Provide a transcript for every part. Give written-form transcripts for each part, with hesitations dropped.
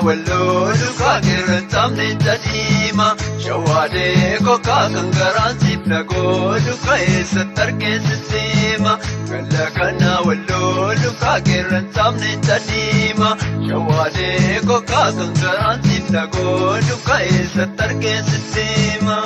Walloo lukaa qeerransaamne tadiima shawaadee kokkaa kan garaan siif nagoo lukaa eessatti argeessisiima. Galla kana walloo lukaa qeerransaamne tadiima shawaadee kokkaa kan garaan siif nagoo lukaa eessatti argeessisiima.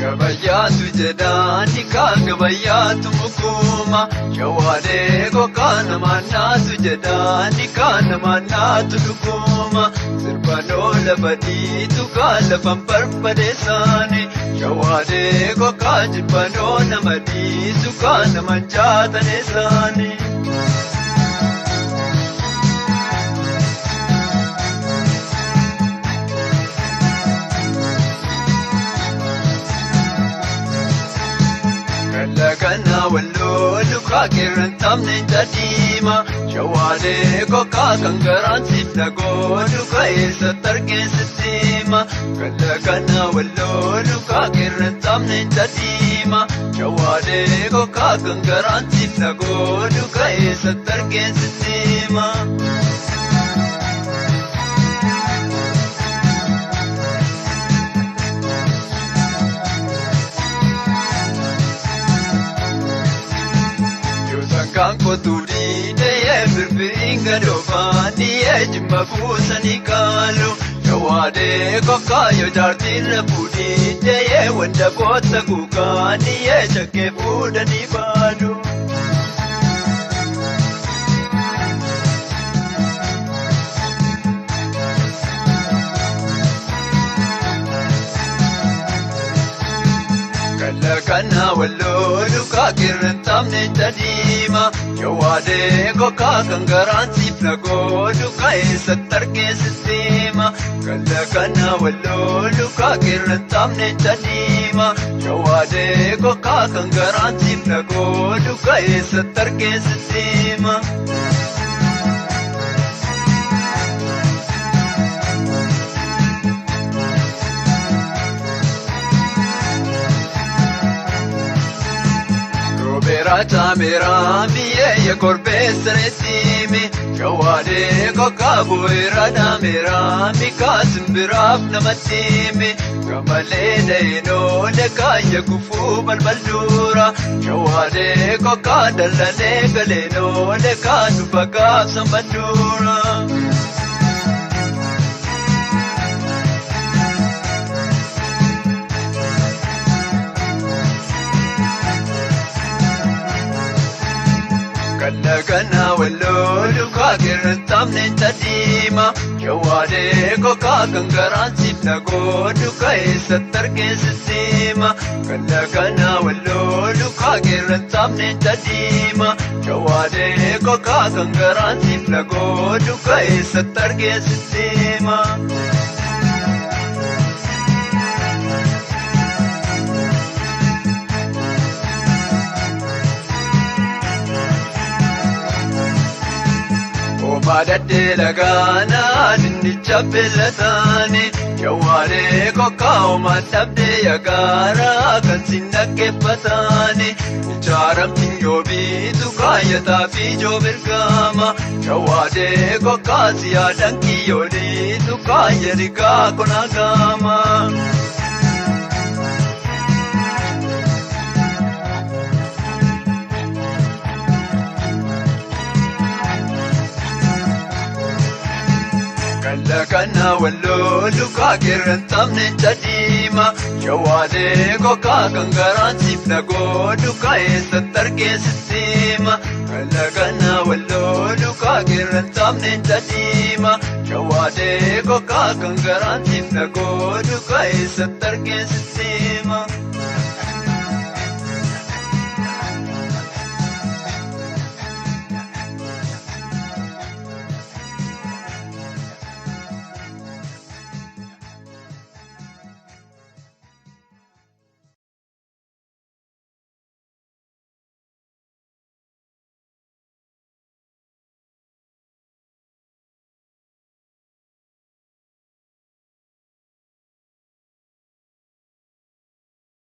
Gabayyaatu jedhaani kaan gabayyaatu mukuma shawaadee kokkaa namaan naatu jedhaani kaan namaan naatu dhuguma sirbanoo lafa dhiitu kaan lafan barbadeessaani shawaadee kokkaa jibbanoo nama dhiisu kaan naman jaataneessaani. Kana walloo lukaa qeerransaamne tadiima shawaadee kokkaa kan garaan siif nagoo lukaa eessatti argeessisiima. Galla kana walloo lukaa qeerransaamne tadiima shawaadee kokkaa kan garaan siif nagoo lukaa eessatti argeessisiima. Kan kotuudii deeyee firfiriin gadoofaanii jimma buusanii kaalu shawaadee kokkaa yoo jaartiin rafuudhii deeyee wanta boota kuukaanii shakkee fuudhanii baadu. Kana walloo lukaa qeerransaamne tadiima shawaadee kokkaa kan garaan siif nagoo lukaa eessatti argeessisiima. Galla kana walloo lukaa qeerransaamne tadiima shawaadee kokkaa kan garaan siif nagoo lukaa eessatti argeessisiima. Raachameeraa mi'eeyya korbeessa reessiimi shawaadee kokkaa bu'eera dhaameeraa mikaa simbiraaf namatti himi gamalee da'inoo leekaayya kufuu balbalduura shawaadee kokkaa dallanee galeenoo leekaa dubbakaaf sanbaduura. Kana walloo lukaa qeerransaamne tadiima shawaadee kokkaa kan garaan siif nagoo lukaa eessatti argeessisiima. Galla kana walloo lukaa qeerransaamne tadiima shawaadee kokkaa kan garaan siif nagoo lukaa eessatti argeessisiima. Omaadhaddee lagaanaa dinnicha beellataani shawaadee kokkaa omaan dhabdee yagaaraa kan si dhaggeeffataani ijaaramti yoobiitu kaayyataa fi joobirgaama shawaadee kokkaa siyaadhaan kiyyooliitu kaayya rigaa konaagaama. Kana walloo lukaa qeerransaamne tadiima shawaadee kokkaa kan garaan siif nagoo lukaa eessatti argeessisiima. Galla kana walloo lukaa qeerransaamne tadiima shawaadee kokkaa kan garaan siif nagoo lukaa eessatti argeessisiima.